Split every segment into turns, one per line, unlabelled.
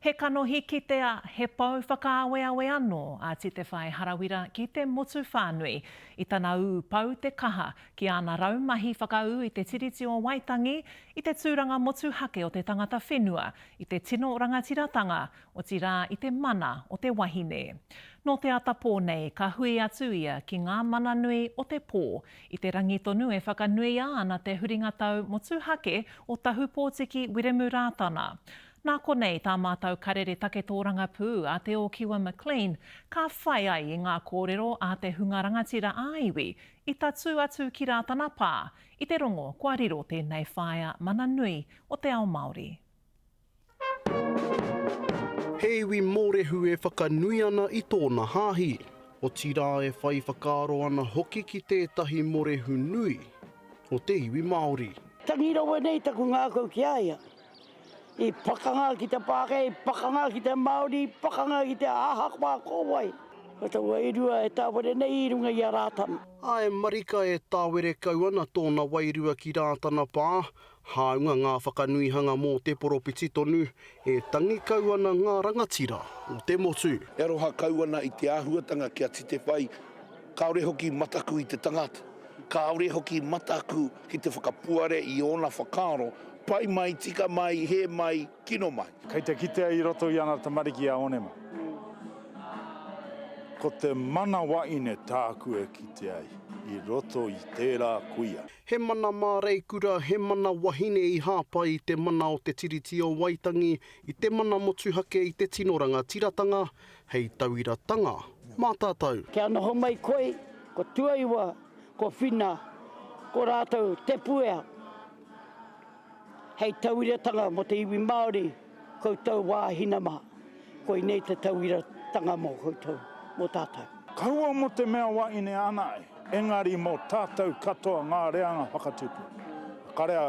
He kanohi kitea, he pou whakaaweawe anō a Titewhai Harawira ki te motu whānui i tana ū pau te kaha ki āna raumahi whakaū i te Tiriti o Waitangi, i te tūranga motuhake o te tangata whenua, i te tino rangatiratanga, otirā i te mana o te wahine. Nō te ata pō nei ka hui atu ia ki ngā mana nui o te pō, i te rangi tonu e whakanuia ana te huringa tau motuhake o Tahupōtiki Wiremu Rātana. Nā konei tā mātou karere take tōrangapū a Te Ōkiwa McLean ka whai ai i ngā kōrero a te hunga rangatira ā-iwi i tatū atu ki Rātana Pā i te rongo kua riro tēnei whaea mana nui o te ao Māori.
He iwi mōrehu e whakanui ana i tōna hāhi, otirā e whai whakaaro ana hoki ki tētahi morehu nui o te iwi Māori.
Tangi rawa nei taku ngākau ki a ia. I pakanga ki te Pākehā, i pakanga ki te Māori, i pakanga ki te ahakoa ko wai. Ko te wairua e tāwere nei i runga i a Rātana.
Āe marika e tāwere kau ana tōna wairua ki Rātana pā, hāunga ngā whakanuihanga mō te poropiti tonu, e tangi kau ana ngā rangatira o te motu.
E aroha kau ana i te āhuatanga kia titewhai, kāore hoki mataku i te tangata, kāore hoki mataku ki te whakapuare i ōna whakaaro, pai mai, tika mai, hē mai, kino mai.
Kei te kitea i roto i ana tamariki a Onema. Ko te mana waine tāku e kite ai i roto i tērā kuia.
He mana māreikura, he mana wahine i hāpai i te mana o Te Tiriti o Waitangi, i te mana motuhake i te tino rangatiratanga, hei tauiratanga mā tātou.
Kia noho mai koe, ko Tuaiwa, ko Whina, ko rātou Te Puea hei tauiratanga mō te iwi Māori, koutou wāhina mā, koinei te tauiratanga mō koutou, mō tātou.
Kaua mō te mea wahine anae, engari mō tātou katoa ngā reanga whakatupu. Kare a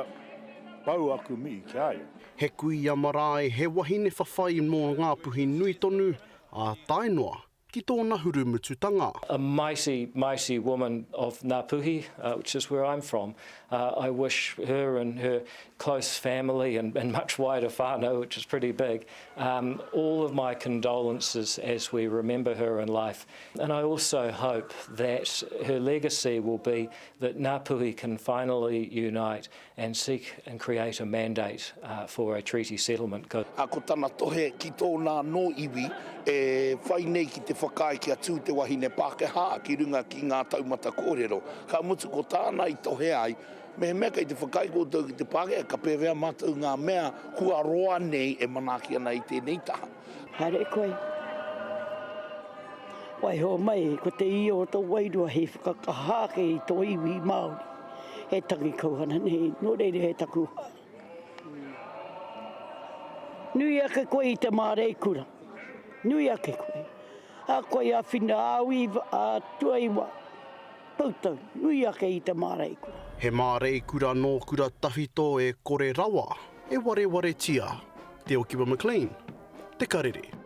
pau aku mihi ki a ia.
He kuia marae, he wahine whawhai mō Ngāpuhi nui tonu, ā tae noa ki tōna hurumututanga.
A mighty, mighty woman of Ngāpuhi, which is where I'm from. I wish her and her close family and, and much wider whānau, which is pretty big, um, all of my condolences as we remember her in life. And I also hope that her legacy will be that Ngāpuhi can finally unite and seek and create a mandate for a treaty settlement.
Ā, ko tana tohe ki tōna anō iwi e whai nei ki te whakaae kia tū te wahine Pākehā ki runga ki ngā taumata kōrero. Ka mutu ko tāna i tohe ai, mehemea kei te whakaae koutou ki te Pākehā, ka pēwhea mātou ngā mea kua roa nei e manaaki ana i tēnei taha.
Haere koe. Waiho mai ko te ia o tō wairua hei whakakaha ake i tō iwi Māori. E tangi kau ana nei, nō reira he taku hoa. Nui ake koe i te māreikura. Nui ake koe. A koe a Whina, a Uiva, a Tuaiwa, koutou, nui ake i te māreikura.
He māreikura nō kura tawhito e kore rawa e warewaretia. Te Okiwa McLean, Te Karere.